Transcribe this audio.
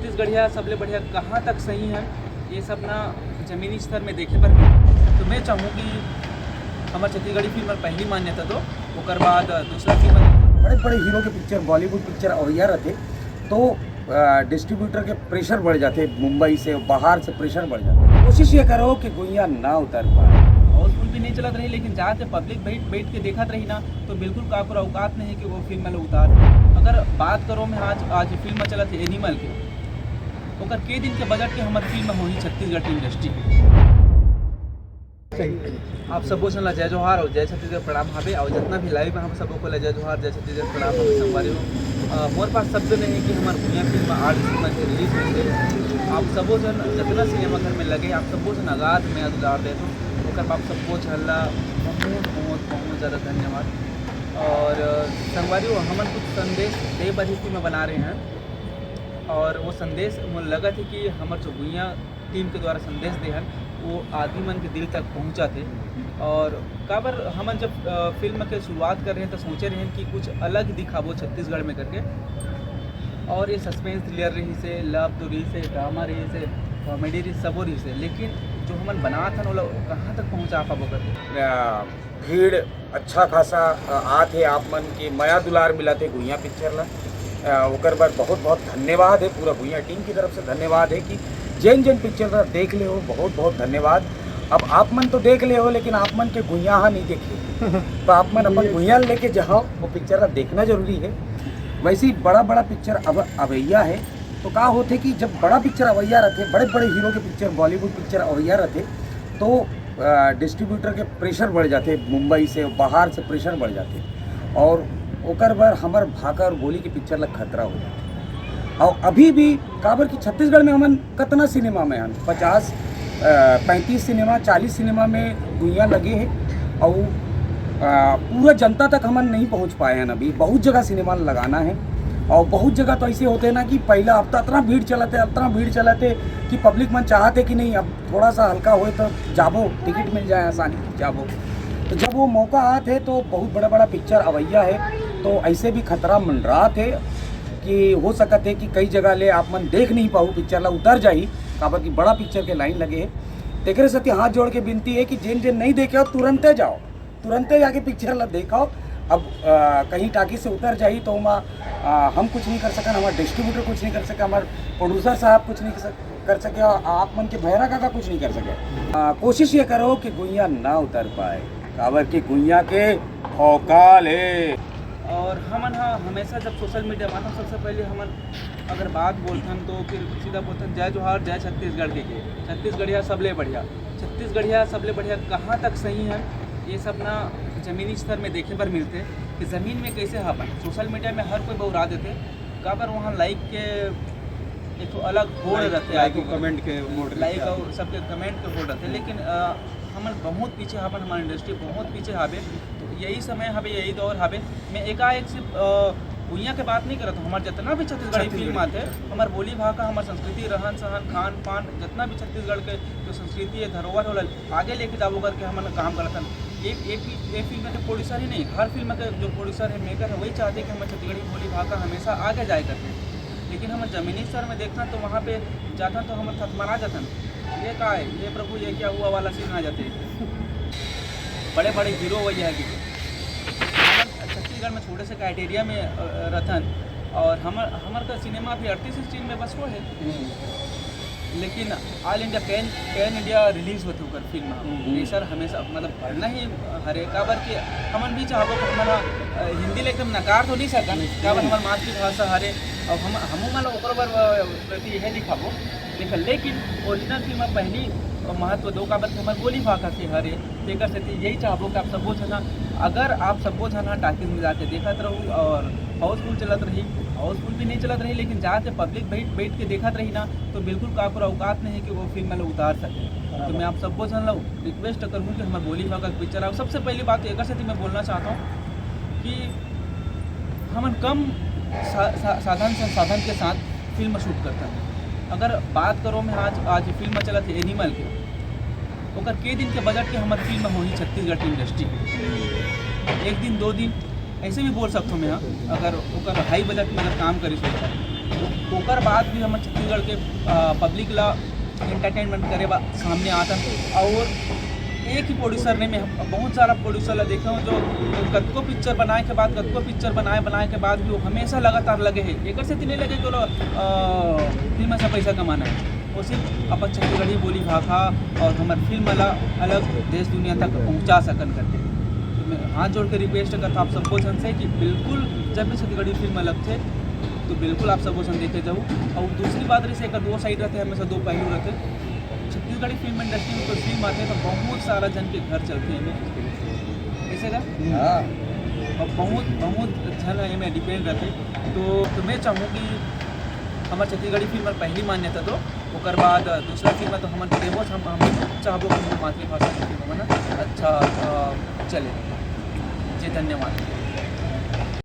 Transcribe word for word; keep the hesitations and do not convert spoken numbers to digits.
छत्तीसगढ़िया सबले बढ़िया कहाँ तक सही है, ये सब ना जमीनी स्तर में देखे बर मिले। तो मैं चाहूँ कि हमर छत्तीसगढ़ी फिल्म बर पहली मान्यता दो, ओकर बाद दूसरा फिल्म। बड़े बड़े हीरो के पिक्चर, बॉलीवुड पिक्चर अवइया रथे, तो डिस्ट्रीब्यूटर के प्रेशर बढ़ जाथे, मुंबई से, बाहर से प्रेशर बढ़ जाथे। कोशिश ये करो कि गुइया ना उतर पाए। हाउसफुल भी नहीं चलत रही, लेकिन जाते पब्लिक बैठ बैठ के देखत रही ना, तो बिल्कुल काकर औकात नहीं है कि वो फिल्म ला उतार। अगर बात करो मैं आज, आज फिल्म चलत है एनिमल के, ओकर के दिन के बजट के हमर फिल्म होही छत्तीसगढ़ के इंडस्ट्री के। आप सबो झन ला जय जोहार और जय छत्तीसगढ़ प्रणाम हावे। और जितना भी लाइव में हम सबो को ला जय जोहार, जय छत्तीसगढ़ प्रणाम हावे संगवारी हो। अ, मोर पास शब्द नहीं है कि हमार भुइयां फिल्म आठ सितंबर के रिलीज होइसे। आप सबो झन जितना सिनेमा घर में लगे, आप सबो झन अगाध में दुलार देत हो, ओकर बर आप सबो झन ला बहुत, बहुत, बहुत ज़्यादा धन्यवाद। और, अ, संगवारी हो, हमन कुछ संदेश दे बर ही फिल्म बना रहे हैं, और वो संदेश मोला लगत है कि हमर जो भुइयां टीम के द्वारा संदेश दे हन, वो आदमी मन के दिल तक पहुंचत हे। और काबर हमन जब, अ, फिल्म के शुरुआत करे रहेन, तो सोचे रहेन कि कुछ अलग दिखाबो छत्तीसगढ़ में करके। और ये सस्पेंस थ्रिलर रहिसे, लव तो रहिसे, ड्रामा रहिसे, कॉमेडी रहिसे, सबो रहिसे, लेकिन जो हमन बनात हन, ओला कहाँ तक पहुँचा पाबो करके। अ, भीड़ अच्छा खासा, अ, आत हे, आप मन के मया दुलार मिलत हे गुइयां पिक्चर ला। अ, ओकर बर बहुत बहुत धन्यवाद हे, पूरा गुइयां टीम की तरफ से धन्यवाद हे कि जेन जेन पिक्चर ला देख ले हो, बहुत बहुत धन्यवाद। अब आप मन तो देख ले हो, लेकिन आप मन के गुइयां हा नहीं देखे, तो आप मन अपन गुइयां लेके जाओ, वो पिक्चर ला देखना जरूरी हे। वैसे ही बड़ा बड़ा पिक्चर अब अवैया हे, तो का होथे कि जब बड़ा पिक्चर अवैया रथे, बड़े बड़े हीरो के पिक्चर, बॉलीवुड पिक्चर अवैया रथे, तो डिस्ट्रीब्यूटर के प्रेशर बढ़ जाथे, मुंबई से, बाहर से प्रेशर बढ़ जाथे, और ओकर बर हमर भाखा और बोली के पिक्चर ला खतरा हो जाथे। और अभी भी काबर कि छत्तीसगढ़ में हमन कतना सिनेमा में हन, पचास, पैंतीस सिनेमा, चालीस सिनेमा में दुनिया लगे हे, और अ, पूरा जनता तक हमन नहीं पहुंच पाए हैं अभी। बहुत जगह सिनेमा लगाना है, और बहुत जगह तो ऐसे होते हैं ना कि पहला हफ्ता इतना भीड़ चलत है, इतना भीड़ चलत है कि पब्लिक मन चाहते कि नहीं, अब थोड़ा सा हल्का होए तो जाबो, टिकट मिल जाए आसानी से जाबो। तो जब वो मौका आत है तो बहुत बड़ा बड़ा पिक्चर अवैया है, तो ऐसे भी खतरा मंडरात है कि हो सकत है कि कई जगह ले आप मन देख नहीं पाऊ, पिक्चर ला उतर जाही, काबर कि बड़ा पिक्चर के लाइन लगे है। तेकरे सेती हाथ जोड़ के विनती है कि जेन जेन नहीं देखे हो, तुरंते जाओ, तुरंते जाके पिक्चर ला देखो। अब अ, कहीं टाकी से उतर जाही तो ओमा, अ, हम कुछ नहीं कर सकन, हमार डिस्ट्रीब्यूटर कुछ नहीं कर सके, हमार प्रोड्यूसर साहब कुछ नहीं कर सक-, कर सके, और आप मन के भैरा काका कुछ नहीं कर सके। अ, कोशिश ये करो कि गुइया ना उतर पाए, काबर कि गुइया के भौकाल है। और हमन ह हमेशा जब सोशल मीडिया माध्यम, सबसे पहले हमन अगर बात बोलथन तो फिर सीधा बोलथन, "जय जोहार, जय छत्तीसगढ़" के, के छत्तीसगढ़िया सबले बढ़िया। छत्तीसगढ़िया सबले बढ़िया कहाँ तक सही है, ये सब ना जमीनी स्तर में देखे बर मिलथे कि जमीन में कैसे हावन। सोशल मीडिया में हर कोई बौरा देथे, काबर वहाँ लाइक के एक ठो अलग होड़ लाइक, रहथे, लाइक आदमी और कमेंट के होड़ रहथे। लाइक और सबके कमेंट के होड़ रहथे, लेकिन, अ, हमन बहुत पीछे हावन, हमार इंडस्ट्री बहुत पीछे हावे। तो यही समय हावे, यही दौर हावे। मैं एकाएक से, अ, भुइयां के बात नहीं करत हूँ, हमार जितना भी छत्तीसगढ़ी छत्तीसगढ़ी फिल्म आथे, हमार बोली भाखा, हमार संस्कृति, रहन सहन, खान पान, जितना भी छत्तीसगढ़ के जो संस्कृति है, धरोहर, ओला आगे लेके जाबो करके हमन काम करत हन। एक, एक, एक फिल्म के प्रोड्यूसर ही नहीं, हर फिल्म के जो प्रोड्यूसर है, मेकर है, वही चाहते कि हमर छत्तीसगढ़ी बोली भाखा हमेशा आगे जाए करके। लेकिन हम जमीनी स्तर में देखथन तो वहाँ पे जाथन तो हम थथमरा जाथन, "ये का है? ये प्रभु, ये क्या हुआ?" वाला सीन आ जाते हैं। बड़े बड़े हीरो वही है कि हमर छत्तीसगढ़ में छोटे से क्राइटेरिया में, अ, रथन, और हमर, हमर का सिनेमा अभी अड़तीस इंच में बस वो है। लेकिन all India, pan, pan India release होथे ओकर फिल्म ह। हम्म। प्रेशर हमेशा, मतलब, बढ़ना ही हरे, काबर कि हमन भी चाहबो कि हमन ह, अ, हिंदी ले एकदम नकार तो नहीं सकन, नहीं, काबर नहीं। हमर मातृभाषा हरे, और हम, हमू मन ओकर बर, अ, प्रति यह दिखाबो, लेकिन, लेकिन ओरिजिनल फिल्म ह पहली महत्व दो, काबर कि हमर बोली भाखा के हरे। तेकर सेती यही चाहबो कि आप सबो झन ह, अगर आप सबो झन ह टाकीज में जाके देखत रहू और हाउसफुल चलत रही, हाउसफुल भी नहीं चलत रही, लेकिन जाके पब्लिक बैठ, बैठ के देखत रही ना, तो बिल्कुल काकर औकात नहीं है कि वो फिल्म ला उतार सके। तो मैं आप सबो झन ला रिक्वेस्ट करूँ कि हमारे बोली भाखा के पिक्चर आओ। सबसे पहली बात तो एकर सेती मैं बोलना चाहता हूँ कि हमन कम सा-, सा-, साधन संसाधन के साथ फिल्म शूट करता है। अगर बात करो मैं आज, आज फिल्म चलत है एनिमल के, ओकर के दिन के बजट के हमर फिल्म होही छत्तीसगढ़ के इंडस्ट्री के। एक दिन, दो दिन, ऐसे भी बोल सकथो मैं, हाँ, अगर ओकर हाई बजट में अगर काम करिस होही। ओकर बाद भी हमर छत्तीसगढ़ के पब्लिक ला एंटरटेनमेंट करे बा सामने आथन। और एक ही प्रोड्यूसर नहीं, मैं बहुत सारा प्रोड्यूसर ला देखे हूँ जो कतको पिक्चर बनाए के बाद, कतको पिक्चर बनाए बनाए के बाद भी वो हमेशा लगातार लगे हैं। एकर सेती नहीं लगे कि ओला फिल्म से पैसा कमाना है, वो सिर्फ अपन छत्तीसगढ़ी बोली भाखा और हमर फिल्म ला अलग देश दुनिया तक पहुँचा सकन करके। तो मैं हाथ जोड़ के रिक्वेस्ट करता आप सबको झन से कि बिल्कुल जब भी छत्तीसगढ़ी फिल्म लगथे तो बिल्कुल आप सबो झन देखे जाऊ। और दूसरी बात रहिसे, एकर दो साइड रहथे, हमेशा दो पहलू रहथे। छत्तीसगढ़ी फिल्म इंडस्ट्री में कोई फिल्म आथे तो बहुत सारा झन के घर चलथे एमे, कैसे का? हाँ। और बहुत बहुत झन एमे डिपेंड रहथे। तो, तो मैं चाहूँ कि हमर छत्तीसगढ़ी फिल्म ला पहली मान्यता दो, ओकर बाद दूसरा फिल्म तो हमन देबो, हम, हम चाहबो कि हमर मातृभाषा के फिल्म मन अच्छा, अ, चले। जी, धन्यवाद।